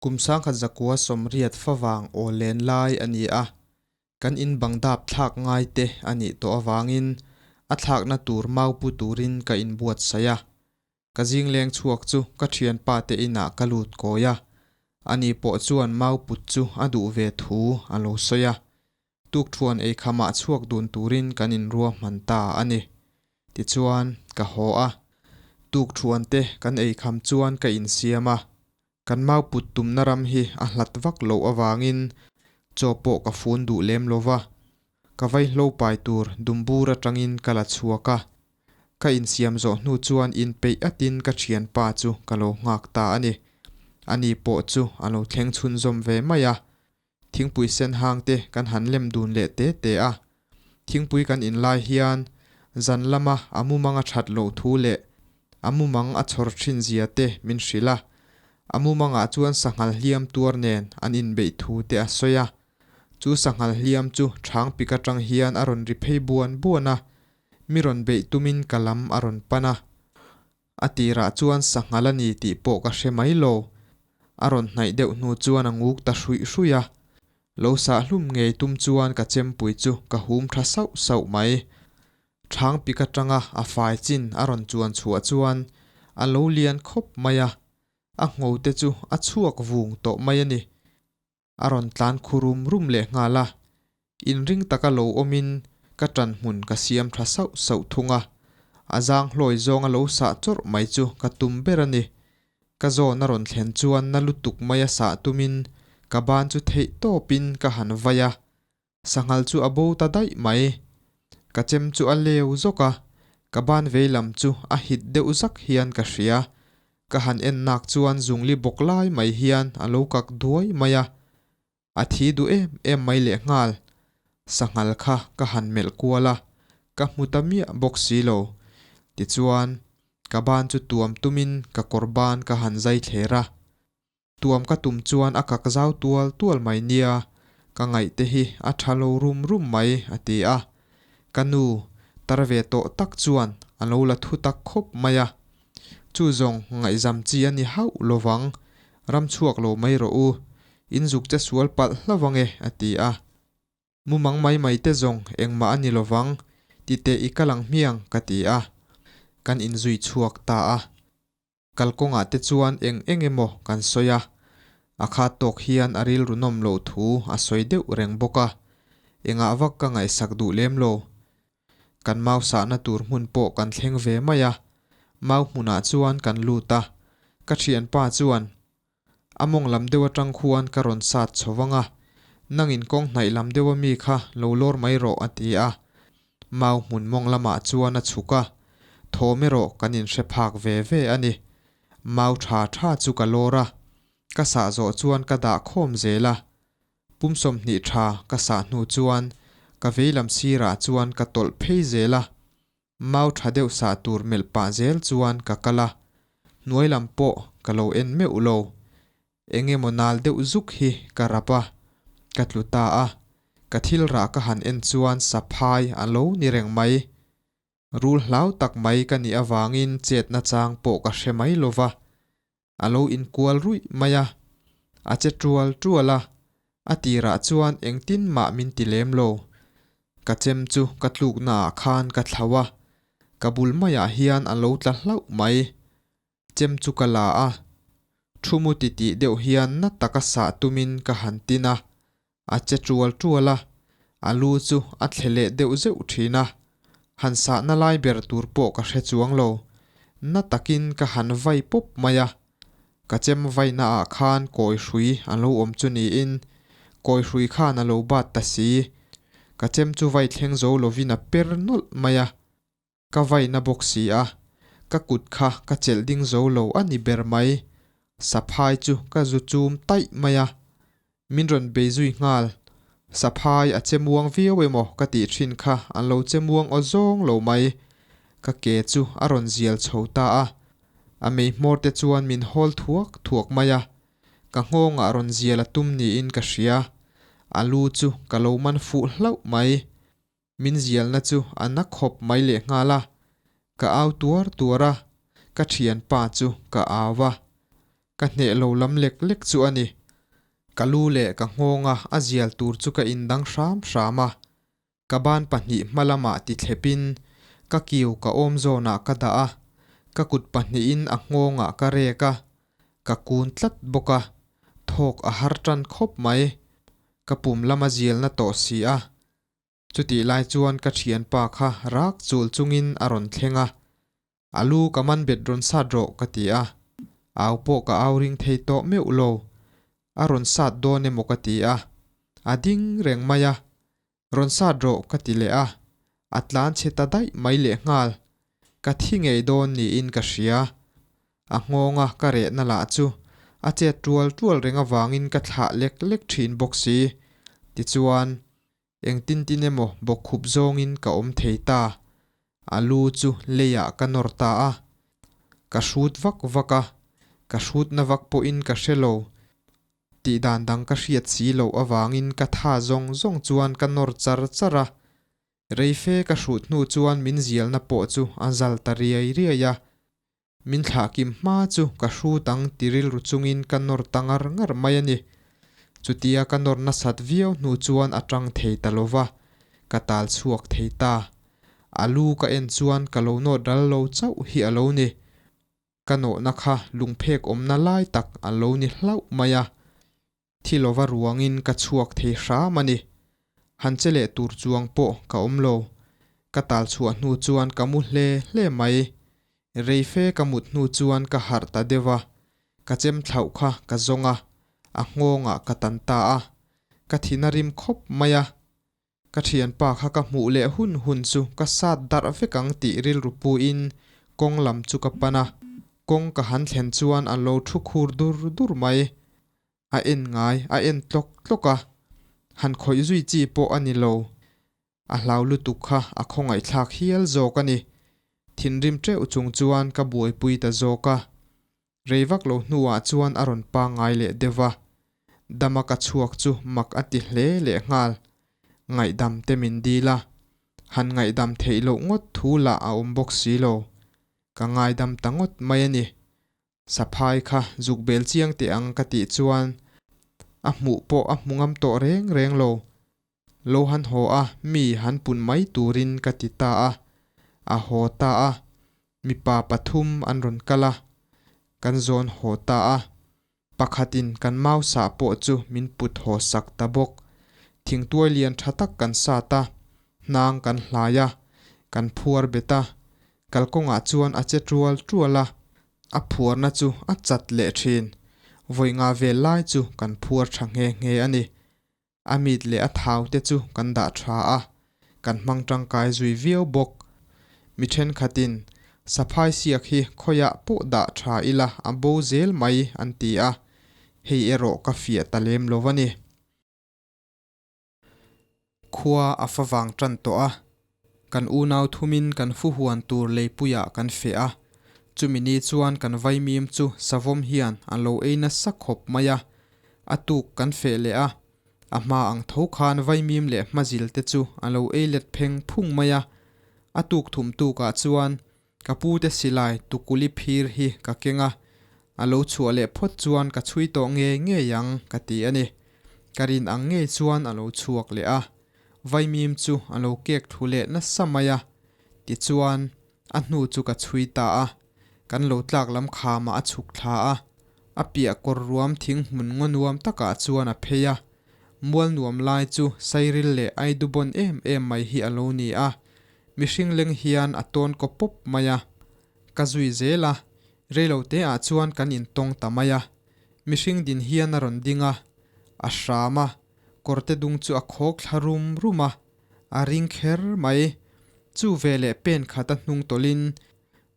Kum 1980 favang aw len lai a ni a, kan in bang dap thlak ngai te a nih tawh avangin a thlakna tur mau pu turin ka inbuatsaih a. Ka zing leng chhuak chu ka thianpa te inah ka lut kawi a, ani pawh chuan mau put chu a duh ve thu a lo sawi a. Tukthuan eikhamah chhuak dun turin kan inruahman ta a ni. Tichuan, ka haw a. Tukthuan te kan eikham chuan ka insiam a. Kan mau put tumna ram hi a hlat vak loh avangin chaw pawh ka fun duh lem lo va. Ka vaihlo pai tur dumbur atangin ka la chhuak a. Ka insiam zawh hnu chuan inpeih atin ka thianpa chu ka lo nghak ta a ni. Ani pawh chu a lo thleng chhunzawm ve mai a. Thingpui sen hang te kan han lem dun leh te te a. Thingpui kan in lai hian zan lama a mumang a that loh thu leh a mumang a chhawr thin zia te min hrilh a. A mumangah chuan sanghal hliam tuar nen an inbeih thu te a sawi a. Chu sanghal hliam chu chhang pik atang hian a rawn ri phei buan buan a, mi rawn beih tumin ka lam a rawn pan a. A tirah chuan sanghal a ni tih pawh ka hre mai lo. A rawn hnaih deuh hnu chuan a nguk ta hruih hruih a. Lo sah hlum ngei tum chuan ka chempui chu ka hum tha sauh sauh mai. Chhang pik atanga a fai chin a rawn chuan chhuah chuan a lo lian khawp mai a, a ngho te chu a chhuak vung tawh mai a ni. A rawn tlan khu rum rum leh nghal a, inring taka lo awmin ka ṭan hmun ka siam ṭha sauh sauh thung a, a zang hlawi zawng a lo sah chawrh mai chu ka tum ber a ni. Ka zawn a rawn thlen chuan na lutuk mai a sah tumin ka ban chu theih tawpin ka han vai a, Sanghal chu a bo ta daih mai. Ka chem chu a leu zawk a, ka ban vei lam chu a hit deuh zak hian ka hria. Ka han en nak chuan zungli bawk lai mai hian a lo kak duai mai a. A thi duh em em mai lehnghal. Sanghal kha ka han melh kual a, ka hmu ta miah bawk si lo. Tichuan, ka ban chu tuam tumin ka kawr ban ka han zai thler a. Tuam ka tum chuan a kak zau tual tual mai nia, ka ngaih te hi a tha lo rum rum mai, a ti a. Ka nu, tar ve tawh tak chuan a lo la thu tak khawp mai a. Chu zawng ngaihzam chi a ni hauh lovang, ram chhuak lo mai rawh u, in zuk che sual palh hlauh ange, a ti a. Mumang mai mai te zawng engmah a ni lovang, ti teh i kal ang hmiang, ka ti a. Kan inzui chhuak ta a. Kalkawngah te chuan eng eng emaw kan sawi a, a khat tawk hian a rilru nawm loh thu a sawi deuh reng bawk a, engah vak ka ngaihsak duh lem lo. Kan mau sahna tur hmun pawh kan thleng ve mai a, mau hmunah chuan kan lut a, ka thianpa chuan a mawng lam deuh atang khuan ka rawn sat chho vang a, nangin kawng hnaih lam deuh ami kha lo lawr mai rawh a ti a, mau hmun mawng lamah chuan a chhuk a, thawm erawh kan inhre phak ve ve a ni. Mau tha tha chu ka lawr a, ka sah zawh chuan ka dah khawm zel a, pum 20 tha ka sah hnu chuan ka veilam sirah chuan ka tawlh phei zel a, Mau tha deuh sah tur melh pah zel chuan ka kal a, hnuai lam pawh ka lo en meuh lo. Eng emaw nal deuh zuk hi ka rap a, ka tlu ta a, ka thil rah ka han en chuan saphai a lo ni reng mai. Rul hlau tak mai ka nih avangin chetna chang pawh ka hre mai lo va, a lo inkual ruih mai a, a che tual tual a, a tirah chuan engtin mah min ti lem lo. Ka chem chu ka tluknaah khan ka thlau a, ka bul maiah hian a lo tla hlauh mai. Chem chu ka la a, thu mu titih deuh hian na taka sah tumin ka han tin a, a che tual tual a, a lu chu a thle leh deuh zeuh thin a, han sahna lai ber tur pawh ka hre chuang lo, na takin ka han vai pawp mai a, ka chem vaina ah khan kawi hrui a lo awm chu niin kawi hrui khan a lo bat ta si, ka chem chu vai thleng zo lovin a per nawlh mai a. Ka vaina bawk si a, ka kut kha ka chelh ding zo lo a ni ber mai. Saphai chu ka zu chum taih mai a, min rawn bei zui nghal. Saphai a che muang viau emaw ka tih thin kha an lo che muang aw zawng lo mai. Ka ke chu a rawn zial chho ta a, a mei hmawr te chuan min hawl thuak thuak mai a. Ka nghawngah rawn zial a tum niin ka hria, a lu chu ka lo man fuh hlauh mai. Min zialna chu a na khawp mai lehnghal a, ka au tuar tuar a, ka thianpa chu ka au a. Ka hneh lo lam lek lek chu a ni. Ka lu leh ka nghawnga a zial tur chu ka indang hram hram a. Ka ban pahnih hma lamah ti thlepin ka kiu ka awm zawnah ka dah a, ka kut pahnihin a nghawngah ka rek a, ka kun tlat bawk a, thawk a har tan khawp mai. Ka pum lama zialna tawh si a. Chutih lai chuan ka thianpa kha rak chul chungin a rawn thleng a, A lu ka man bet rawn sat rawh ka ti a, au pawh ka au ring thei tawh meuh lo. A rawn sat dawn emaw ka ti a, a ding reng mai a, rawn sat rawh ka ti leh a, a tlan chhe ta daih mai lehnghal. Ka thi ngei dawn niin ka hria. A nghawnga ka rehna lah chu a chet tual tual reng avangin ka thlah lek lek thin bawk si. Tichuan, Engtin tin emaw bawkkhup zawngin ka awm thei ta. A lu chu leiah ka nawr ta a. Ka hrut vak vak a, ka hrutna vak pawhin ka hre lo. Tih dan dang ka hriat si loh avangin ka tha zawng zawng chuan ka nawr char char a. Reife ka hrut hnu chuan min zialna pawh chu a zal ta riai riai a. Min thlah kim hma chu ka hrut ang ti rilru chungin ka nawr ta ngar ngar mai a ni. Chutia ka nawr nasat viau hnu chuan a tang thei ta lo va, ka tal chhuak thei ta. A lu ka en chuan ka lo nawt ral lo chauh hi a lo ni. Ka nawhna kha lungphek awmna lai tak a lo ni hlauh mai a. Thi lova ruangin ka chhuak thei hram a ni. Han che leh tur chuang pawh ka awm lo. Ka tal chhuah hnu chuan ka mu hle hle mai. Reife ka mut hnu chuan ka harh ta deuh a, ka chem thlauh kha ka zawng a, a nghawngah ka tan ta a. Ka thin a rim khawp mai a. Ka thianpa kha ka hmuh leh hun hun chu ka sat darh vek ang tih rilru puiin kawng lam chu ka pan a, kawng ka han thlen chuan a lo thu khur dur dur mai. A en ngai, a en tlawk tlawk a, han khawih zui chi pawh a ni lo. A hlau lutuk kha a khawngaihthlak hial zawk a ni. Thinrim teuh chung chuan ka buaipui ta zawk a. Rei vak lo hnuah chuan a rawn pangngai leh deuh va, dama ka chhuak chu mak a ti hle leh nghal. Ngaihdam te min dil a, han ngaihdam theih loh ngawt thu lah a awm bawk si lo. Ka ngaidam ta ngawt mai a ni. Saphai kha zuk bel chiang teh ang ka tih chuan a hmuh pawh a hmu ngam tawh reng reng lo. Lo han haw a, mi han pun mai turin ka ti ta a. A haw ta a, mipa pathum an rawn kal a, kan zawn haw ta a. Pakhatin kan mau sah pawh chu min put haw sak ta bawk. Thingtuai lian tha tak kan sat a, hnang kan hlai a, kan phuar bet a. Kalkawngah chuan a che tual tual a, a phuarna chu a chat leh thin. Vawi nga vel lai chu kan phuar tha nghe nghe a ni. A mit leh a thau te chu kan dah tha a, kan hmang tangkai zui viau bawk. Mi thenkhatin, Saphai siak hi khawiah pawh dah tha ila a bo zel mai an ti a, hei erawh ka fiah ta lem lo a ni. Khua a fa vang tan tawh a, kan unau thumin kan fu huan tur leipuiah kan feh a, chumi ni chuan kan vaimim chu savawm hian a lo ei nasa khawp mai a, a tuk kan feh leh a, a hma ang tho khan vaimim leh hmazil te chu a lo ei let pheng phung mai a, a tuk thum tukah chuan Ka pute silai tukuli phir hi ka keng a, a lo chhuah leh phawt chuan ka chhui tawh ngei ngei ang ka ti a ni. Ka rin ang ngei chuan a lo chhuak leh a, vaimim chu a lo kek thu leh nasa mai a, tichuan a hnu chu ka chhui ta a, kan lo tlak lam khamah a chhuk thla a, a piah kawr ruam thing hmun ngaw nuam takah chuan a phei a, mual nuam lai chu sairil leh aidubawn em em mai hi a lo ni a, Mihring leng hian a tawn kaw pawp mai a, ka zui zel a, reilote ah chuan kan intawng ta mai a. Mihring din hian a rawn ding a, a hram a, kawrte dung chu a khawk thla rum rum a, a ring kher mai. Chu veleh pen khat a hnung tawlhin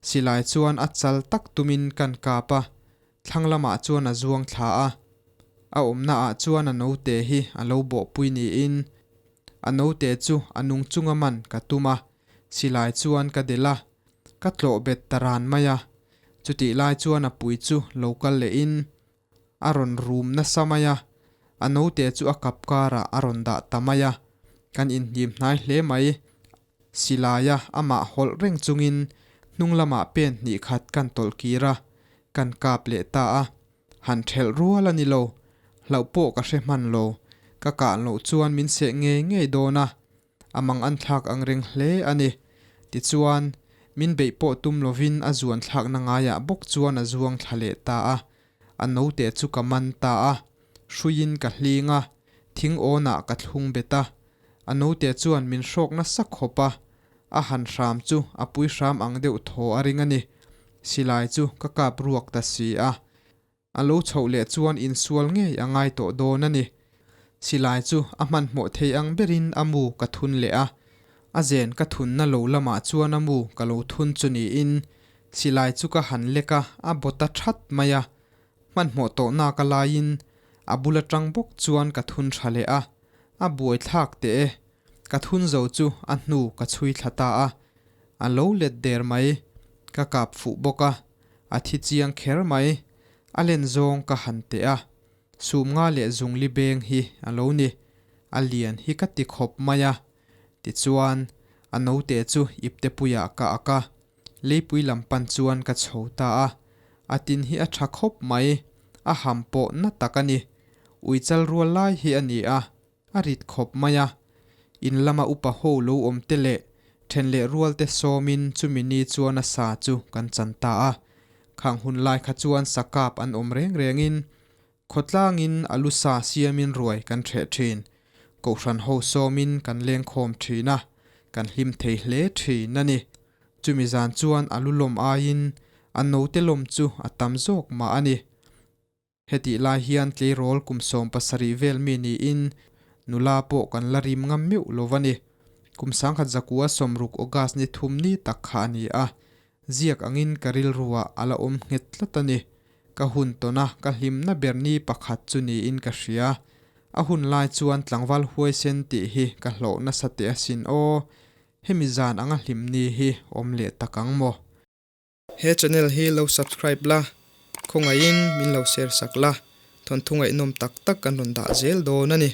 silai chuan a chal tak tumin kan kap a, thlang lamah chuan a zuang thla a. A awmna ah chuan a note hi a lo bawhpui niin A note chu a nung chunga man ka tum a, silai chuan ka delh a, ka tlawh bet ta ran mai a. Chutih lai chuan a pui chu lo kal lehin a rawn rum nasa mai a, a note chu a kap karah a rawn dah ta mai a, kan inhlim hnai hle mai. Silaia amah hawlh reng chungin hnung lamah pen hnih khat kan tawlh kir a, kan kap leh ta a. Han thelh rual a ni lo. Hlauh pawh ka hre hman lo. Ka kah loh chuan min seh ngei ngei dawn a. A mang an thlak ang reng hle a ni. Tichuan, min beih pawh tum lovin a zuan thlakna ngaiah bawk chuan a zuang thla leh ta a. A note chu ka man ta a. Hruiin ka hling a, thing awnah ka thlung bet a. A note chuan min hrawk nasa khawp a. A han hram chu a pui hram ang deuh thaw a ring a ni. Silai chu ka kap ruak ta si a. A lo chhoh leh chuan insual ngei a ngai tawh dawn a ni. Silai chu a hmanhmawh thei ang berin a mu ka thun leh a. A zen ka thunna lo lamah chuan a mu ka lo thun chu niin silai chu ka han lek a, a baw ta that mai a. Hmanhmawh tawh nak a laiin a bul atang bawk chuan ka thun tha leh a, a buaithlak teh e. Ka thun zo chu a hnu ka chhui thla ta a, a lo let der mai. Ka kap fuh bawk a, a thi chiang kher mai. A len zawng ka han teh a, sumnga leh zungli beng hi a lo ni. A lian hi ka ti khawp mai a. Tichuan, a note chu iptepuiah ka ak a, leipui lam pan chuan ka chho ta a. A tin hi a tha khawp mai, a ham pawh na tak a ni. Uichal rual lai hi a ni a, A rit khawp mai a. In lama upa ho lo awm te leh then leh rual te sawmin chumi ni chuan a sa chu kan chan ta a. Khang hun lai kha chuan sa kap an awm reng rengin khawtlangin a lu sa siamin ruai kan hreh thin. Kohhran ho sawmin kan lengkhawm thin a, kan hlim thei hle thin a ni. Chumi zan chuan a lu lawm aiin a note lawm chu a tam zawk mah a ni. Hetih lai hian tleirawl kum 70 vel mi niin nula pawh kan la rim ngam meuh lo a ni. Kum 1960 August ni thum ni tak kha a ni a, ziak angin ka rilruah a la awm nghet tlat a ni. Ka hun tawna ka hlimna ber ni pakhat chu niin ka hria. A hun lai chuan tlangval huaisen tih hi ka hlawh nasa teh asin aw. Hemi zan anga hlim ni hi awm leh tak ang maw? He channel hi lo subscribe la, khawngaihin min lo share sak la, thawnthu ngaihnawm tak tak kan rawn dah zel dawn a ni.